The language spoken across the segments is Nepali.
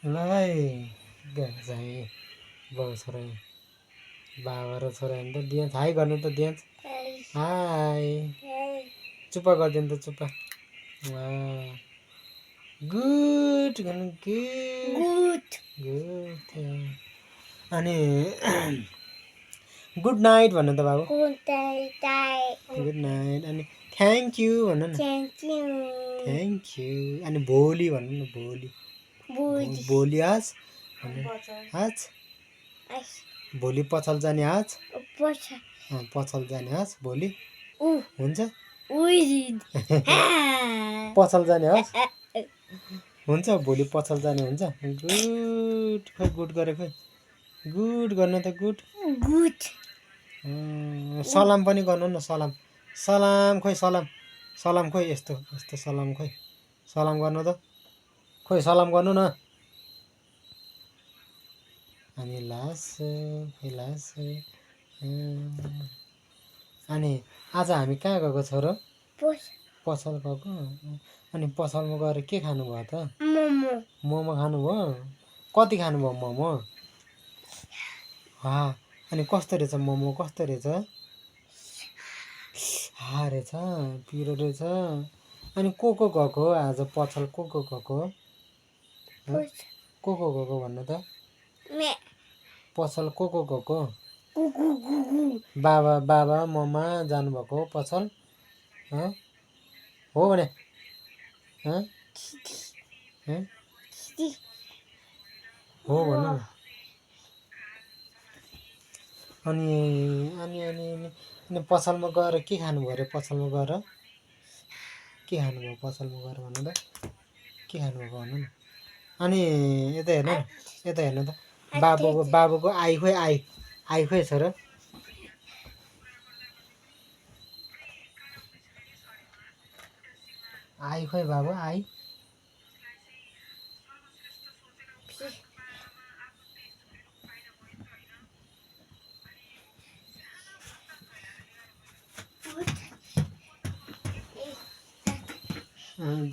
ल है चाहिँ बाउ छोरा बाबा र छोरा नि त दिन्छ हाई गर्नु त दिन्छ हाई चुप्पा गरिदिनु त चुप्पा गुड गर्नु गुड गुड अनि गुड नाइट भन्नु त बाबु गुड नाइट अनि थ्याङ्क यू भन्नु न थ्याङ्क यू अनि भोलि भन्नु न भोलि भोलि आज आज भोलि पछल जाने आज पछल जाने आज भोलि हुन्छ पछल जाने आज हुन्छ भोलि पछल जाने हुन्छ गुड खै गुड गरे खै गुड गर्नु त गुड गुड सलाम पनि गर्नु न सलाम सलाम खोइ सलाम सलाम खोइ यस्तो यस्तो सलाम खोइ सलाम गर्नु त खोइ सलाम गर्नु न अनि लास खोइ लास अनि आज हामी कहाँ गएको छौँ र पसल गएको अनि पसलमा गएर के खानुभयो त मोमो खानुभयो कति खानुभयो मोमो अनि कस्तो रहेछ मोमो कस्तो रहेछ रहेछ पिरो रहेछ अनि को गएको आज पसल को गएको को गएको भन्नु त पसल को गएको बाबा बाबा मम्मा जानुभएको पसल हो भने हो भन्नु न अनि अनि अनि अनि पसलमा गएर के खानुभयो अरे पसलमा गएर के खानुभयो पसलमा गएर भन्नु त के खानुभयो भन्नु न अनि यता हेर्नु न यता हेर्नु त बाबुको आई खोइ आई खोइ छ र आई खोइ बाबु आई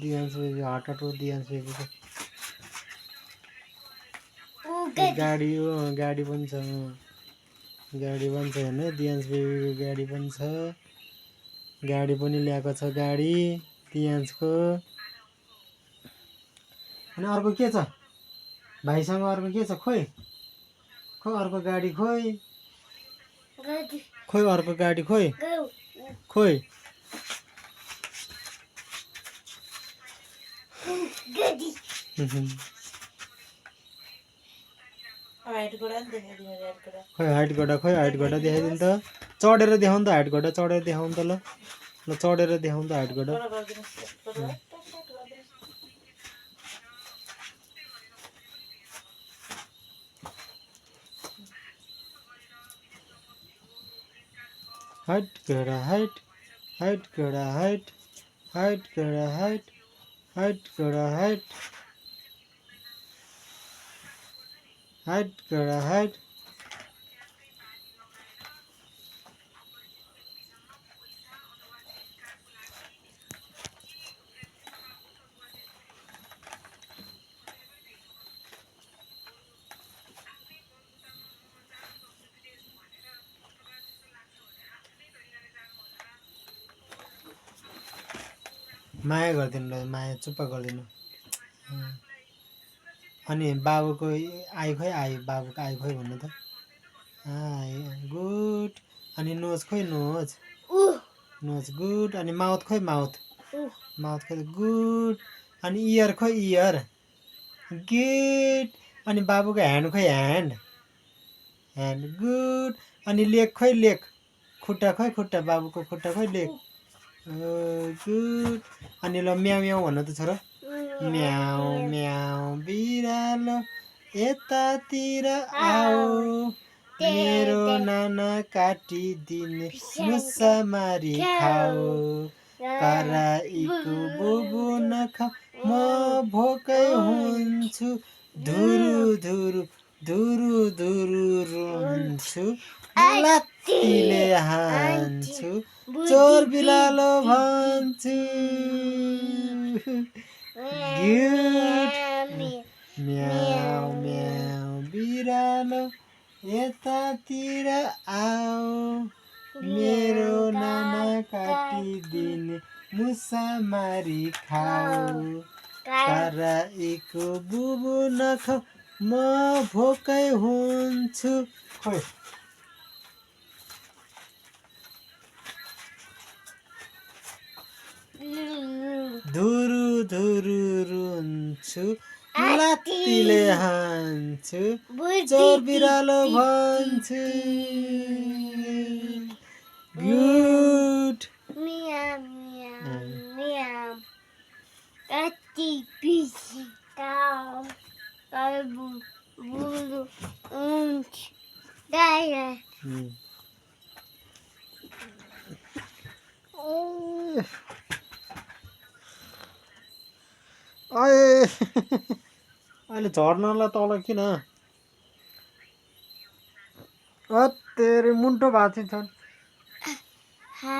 दियान्स बेबी हटाटो दियान्स बेबीको गाडी गाडी पनि छ गाडी पनि छ होइन दियान्स बेबीको गाडी पनि छ गाडी पनि ल्याएको छ गाडी दियान्सको अनि अर्को के छ भाइसँग अर्को के छ खोइ खोइ अर्को गाडी खोइ खोइ अर्को गाडी खोइ खोइ खोइ हाइट घोडा देखाइदिनु त चढेर देखाउनु त हाइट घोडा चढेर देखाउनु त ल चढेर देखाउनु त हाइट घोडा हाइट घोडा हाइट हाइट घोडा हाइट हाइट घोडा हाइट हाइट घोडा हाइट हाइट घोडा हाइट माया गरिदिनु ल माया चुप्पा गरिदिनु अनि बाबुको आई खोइ आई बाबुको आई खोइ भन्नु त आई गुड अनि नोज खोइ नोज नोज गुड अनि माउथ खोइ माउथ माउथ खोइ गुड अनि इयर खोइ इयर गुड अनि बाबुको ह्यान्ड खोइ ह्यान्ड ह्यान्ड गुड अनि लेग खोइ लेग खुट्टा खोइ खुट्टा बाबुको खुट्टा खोइ लेग गुड अनि ल म्याउ म्याउ भन्नु त छोरा म्याउ म्याउ बिरालो यतातिर आऊ मेरो नाना काटिदिने मुसा मारी खाऊ कराईको बुबु नखाऊ म भोकै हुन्छु धुरु धुरु धुरु धुरु रुन्छु लात्तीले हान्छु चोर बिरालो भन्छु गुड म्याउ यतातिर आऊ मेरो नाना काटिदिने मुसा मारी खाऊ कराईको बुबु नखाऊ म भोकै हुन्छु खोइ धुरु धुरु रुन्छु लात्तीले हान्छु चोर बिरालो भन्छु good Meow, meow, meow. Kati pisi kau. Kau bulu Daya. अहिले झर्नलाई तल किन तेरे मुन्टो भाँचिन्छ Ha.